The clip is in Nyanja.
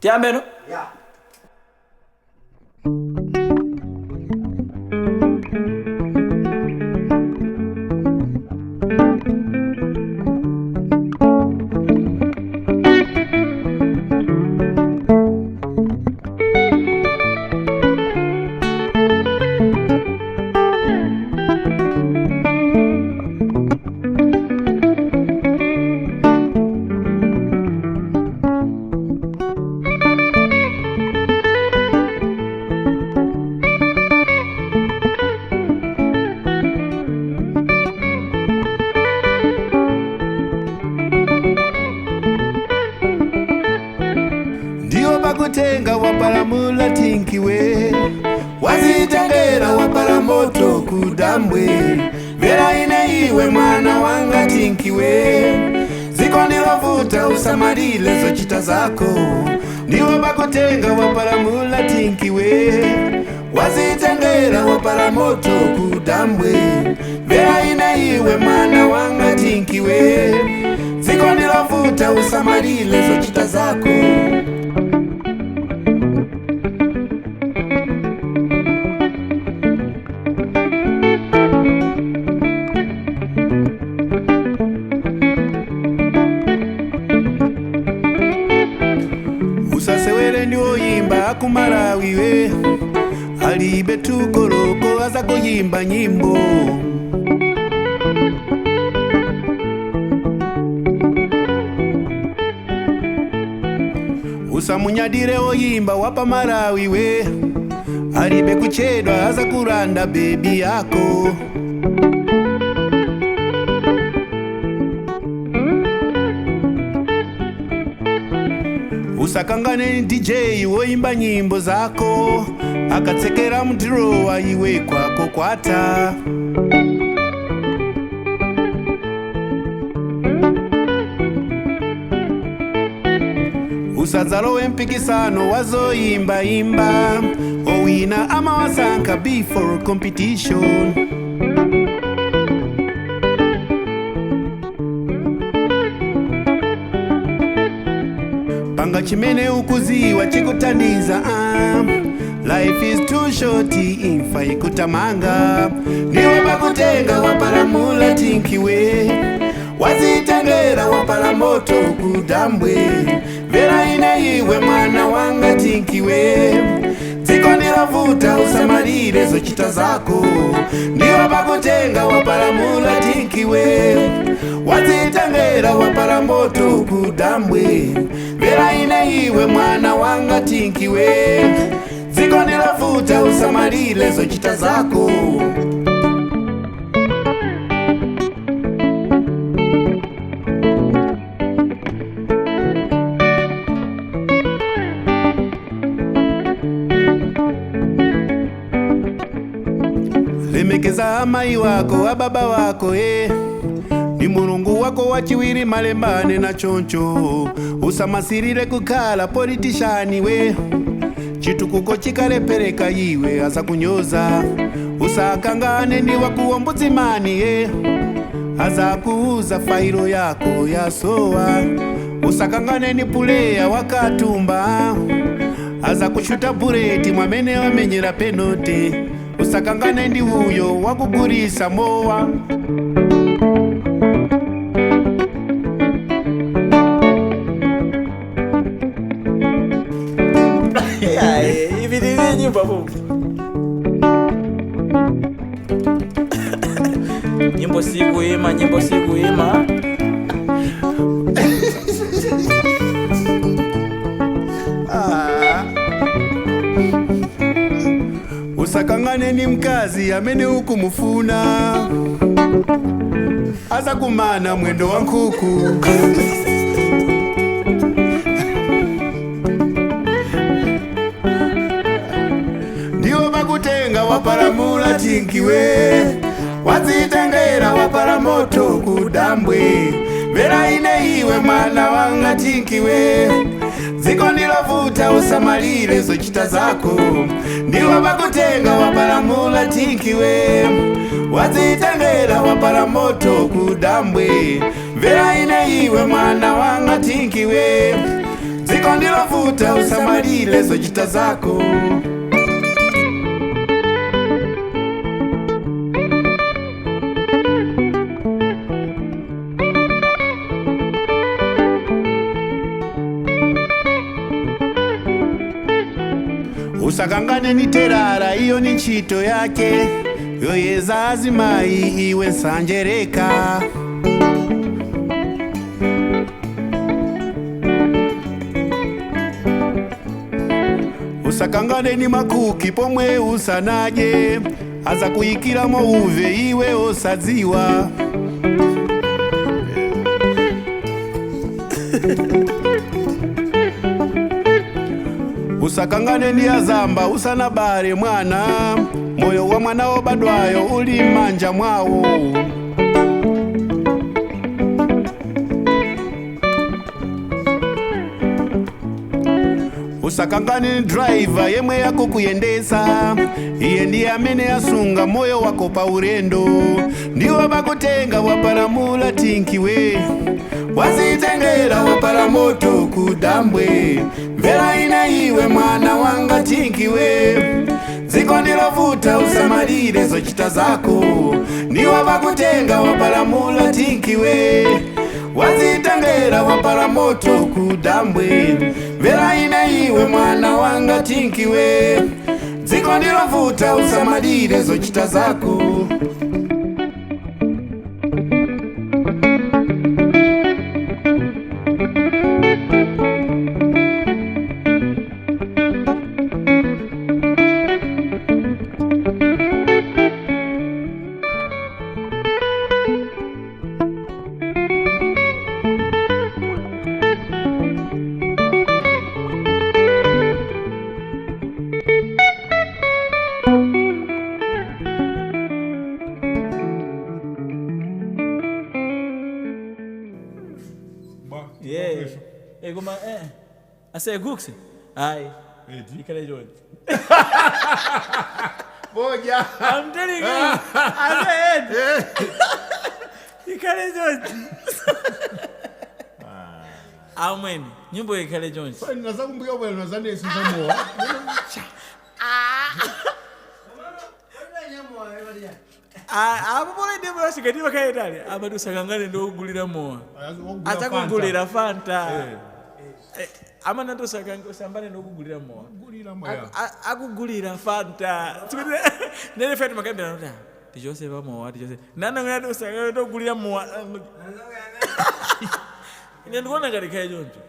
Tiyambeno? Yeah. Ndiwo pakutenga wapalamula tinkiwe, wazitengera wapala moto kudambwe. Vera ine iwe mwana wanga tinkiwe, ziko ndilovuta usamalile zochita zako. Ndiwo pakutenga wapalamula tinkiwe, wazitengera wapala moto kudambwe. Vera ine iwe mwana wanga tinkiwe, ziko ndilovuta usamalile zochita zako. Usasewere ndiwoyimba akumarawiwe, alibe tukoloko aza kuyimba nyimbo. Usamunyadire oyimba wapamarawiwe, alibe kuchedwa aza kuranda bebi yako. Usakangane ni DJ woimba nyimbo zako, akatsekera mdirowa iwe kwako kwata. Usadzalowe mpikisano wazoimba imba, owina amawasanka before competition. Panga chimene ukuziwa chikuthandiza ah. Life is too short imfa ikutamanga. Ndiwe pakutenga wapalamula tinkiwe, wazitengera wapala moto kudambwe. Vera ine iwe mwana wanga tinkiwe, dziko ndilovuta usamalire zochita zako. Ndiwe pakutenga wapalamula tinkiwe, wazitengera wapala moto kudambwe. Vera ine iwe mwana wanga tinkiwe, dziko ndilovuta usamalire zochita zako. Lemekeza amai wako ababa wako eh. Ni mulungu wako wachiwiri malembane na choncho. Usamasirire kukhala politishani we, chitukuko chikalepereka iwe aza kunyoza. Usakangane ndi wakuombudzimani eh. Aza kuuza failo yako yasowa. Usakangane ni puleya wakatumba, aza kushuta bureti mwamene wamenyera penalty. Usakangane ndi uyo wakugurisa mowa. Yeah, ivi nyimbo hapo. Nyimbo sikuima, nyimbo sikuima. Usakangane ni mkazi amene ukumufuna, aza kumana mwendo wa nkuku. Ndiwo pakutenga wapalamula tinkiwe, wazitengera wapala moto kudambwe. Vera ine iwe mwana wanga tinkiwe, dziko ndilovuta usamalire zochita zako. Ndiwo pakutenga wapalamula tinkiwe, wazitengera wapala moto kudambwe. Vera ine iwe mwana wanga tinkiwe, Dziko ndilovuta, usamalire zochita zako. Usakangane ni terara, iyo ni ntchito yake yoyeza azimayi, iwe nsanjereka. Usakangane ni makuki pomwe usanaje, aza kuyikiramo uve iwe osadziwa. Usakangane ndi azamba usanabale mwana, moyo wa mwana wobadwayo uli m'manja mwawo. Usakangane ni driver yemwe yakukuyendesa, iye ndiye amene asunga moyo wako pa ulendo. Ndiwo bakutenga wapalamula tinkiwe, wazitengera wapala moto kudambwe. Mvera ine iwe mwana wanga tinkiwe, dziko ndilovuta, usamalire zochita zako. Ndiwo bakutenga wapalamula tinkiwe, wazitengera wapala moto kudambwe. Mvera ine iwe mwana wanga tinkiwe, dziko ndilovuta, usamalire zochita zako. Yeah. Koma ase guksi. Ayi. Ikhale chonchi. Moja. I'm telling you. I said. Ikhale chonchi. Amweni, nyimbo ikhale chonchi. Nazakumbuka bwana nazanesi zamowa. Apo pole ndipo asikati vakaitali amati usakangane ndokugulira mowa, adzakugulira Fanta. Amana usambane ndokugulira mowa, akugulira Fanta. Nene feti makambira kuti tichose pamowa, tichose nanangati usakangane ndokugulira mowa. Ine ndikuona ngati khale choncho.